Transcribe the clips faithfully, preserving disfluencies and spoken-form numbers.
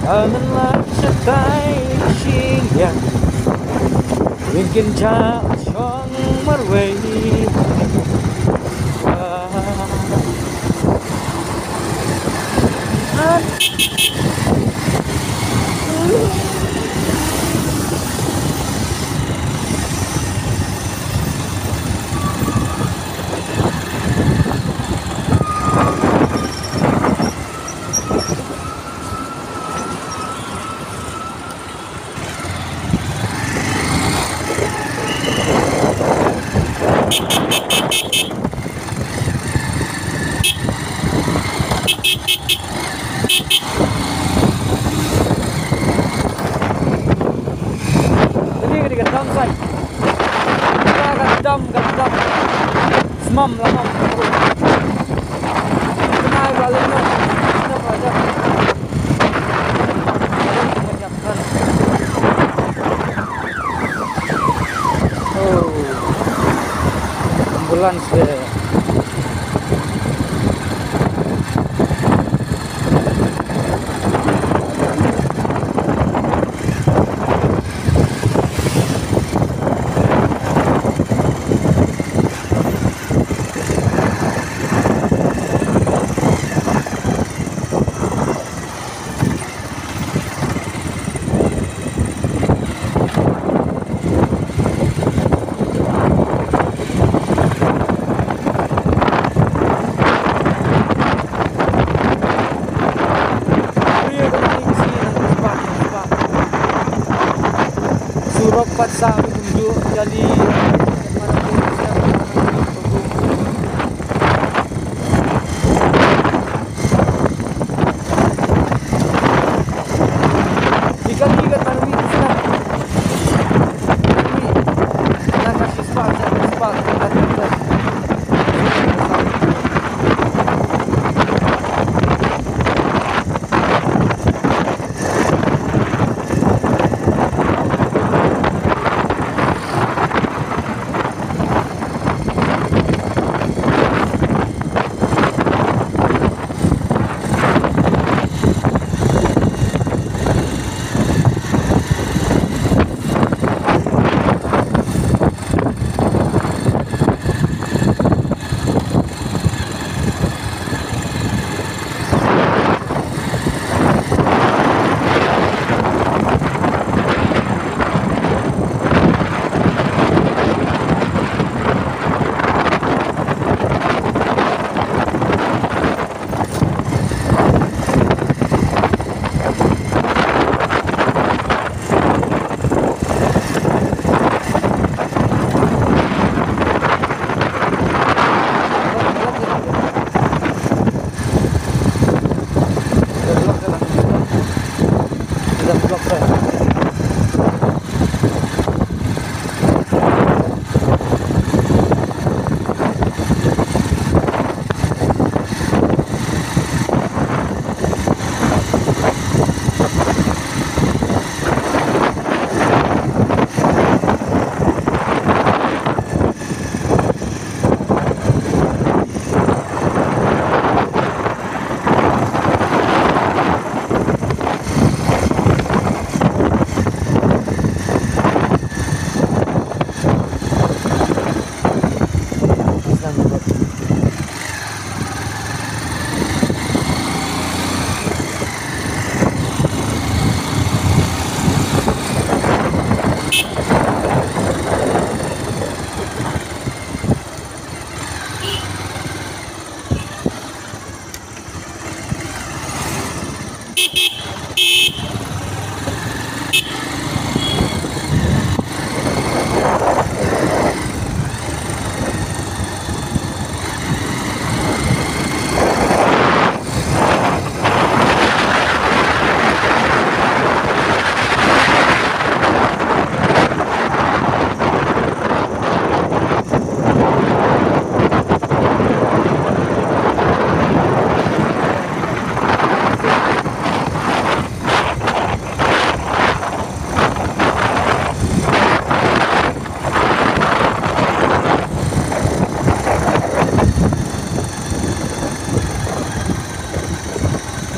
Amen la shatai shi liang. Ringkin cha shong marwei. Kani kani ka dam sai. Ka dam ka dam. Smam la mam. Kani ka le no. Kani ka dam. Oh. Ambulance deh. Surok pat sa kumjuh jadi.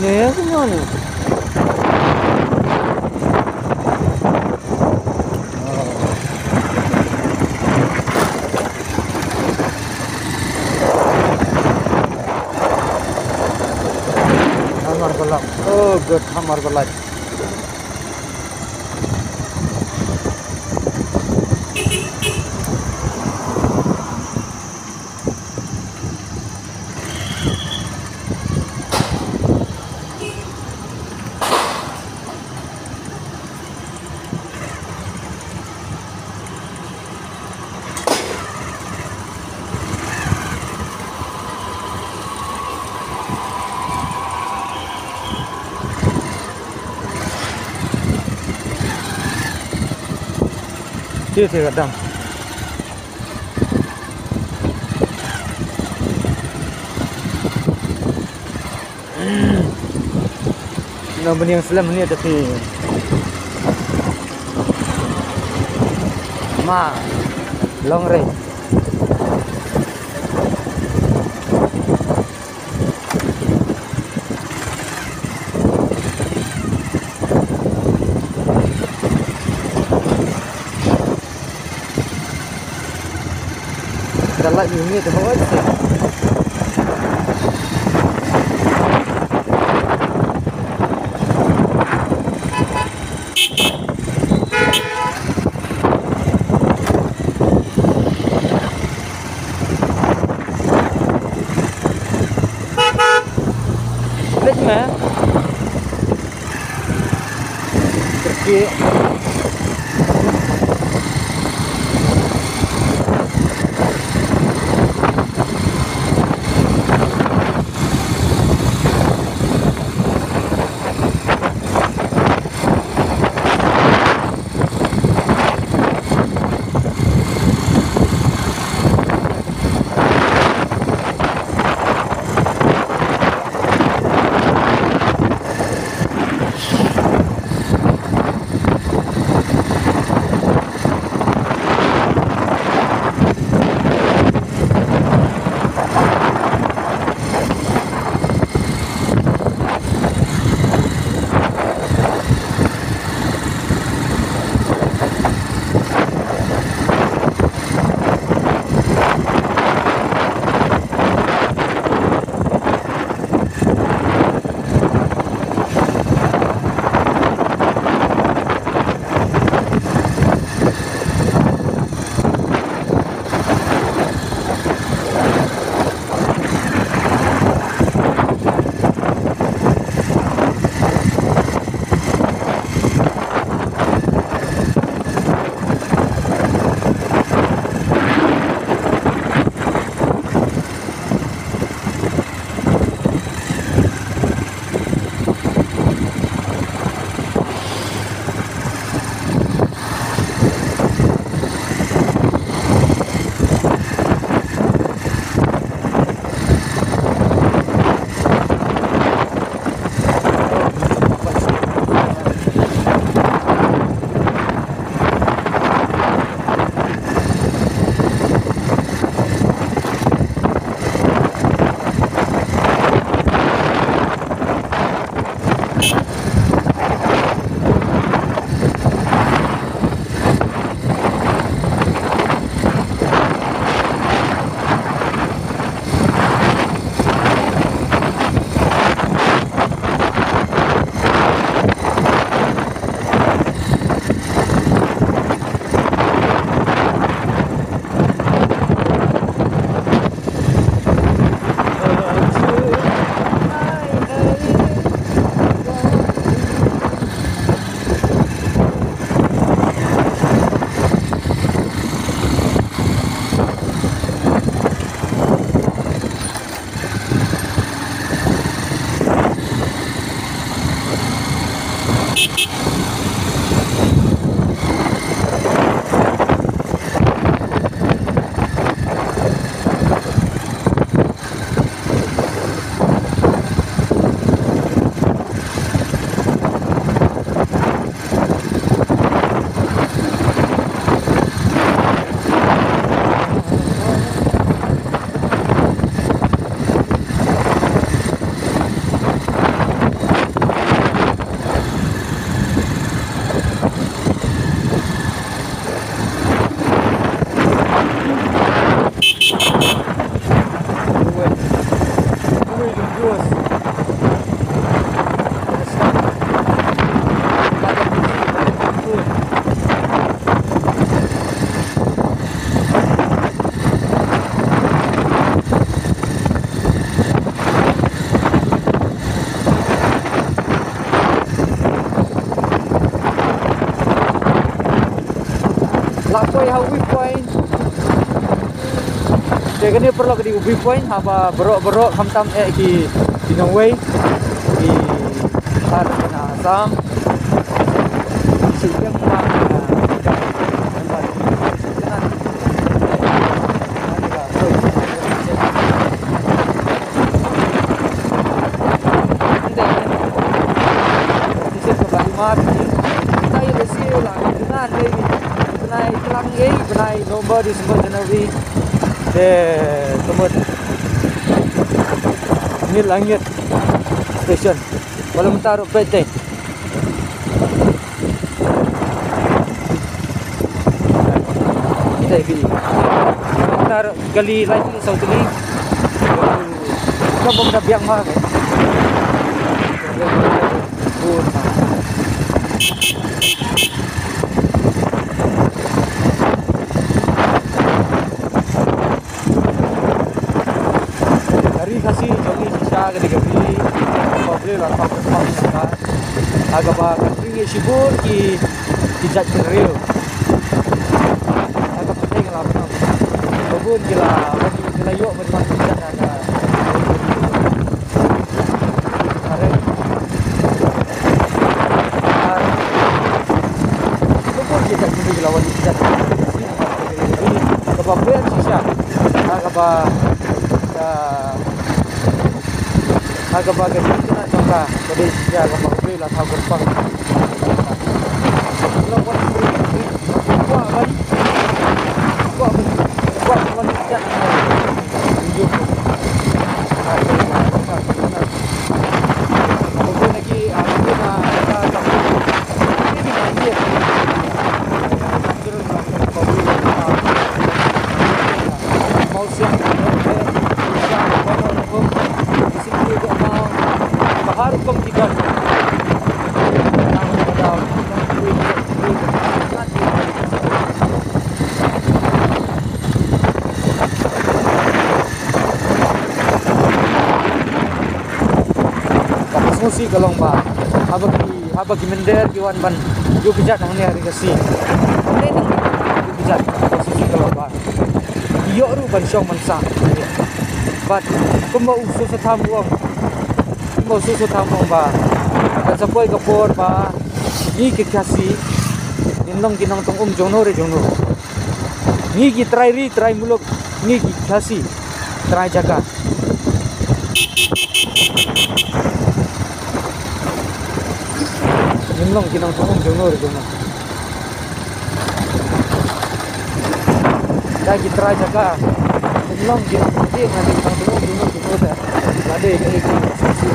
Nè, kumno nè? Good, hamar ko light. Ti ti ka dam. Nang bniang slem ni tapi. Ma, long ray. Dalat ni ni tu hoi se. Let's man. Terkik. Poi ha u viewpoint. Te kane paralok ka dei u viewpoint haba baroh baroh khamtam eh ki, ki nongwei ki ar na Assam. Shi biang ma. Bnai November, December, January. Te, tumut. Ni langit station. Wala mynta ruh peit te. Kita bi. Tar kali lai kali saw kali. Ka bom da biang ma. Ka ri Khasi jong ngi shisha ka dei ka ri kaba U Blei u la thaw kyrpang ïa ka. Ha kaba ka ri ngi shibun ki, ki jait ki riew. Ha ka pyrthei ka la bynta. Ba bun ki la, ki la ïoh ban wan pynjah ha ka. Are. Ar. Ba bun ki jait ki riew ki la wan pynjah. Kaba pen shisha. Ha kaba ka, ha kaba ka jingkynnoh jong ka, ka dei shisha kaba U Blei u la thaw kyrpang. Ka sngewsih ka long ba haba ki, haba ki mynder ki wan ban ïoh kjat hangne ha ri Khasi. Hangne nang ïoh kjat, ka sngewsih ka long ba ki ïoh ruh ban shong ban sah. Bad kumba u Soso Tham u ong, kumba u Soso Tham u ong ba kan sa poi ka por ba ngi ki Khasi ngin long ki nongtong um jongno re jongno. Ngi ki trai ri, trai muluk, ngi ki Khasi, trai jaka. Ngim long ki nongtong um jongno re jongno. Da ki trai jaka. Ngim long ki nongtong um jongno re jongno te. Lade ki, ki, ki, ki.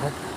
Thank you.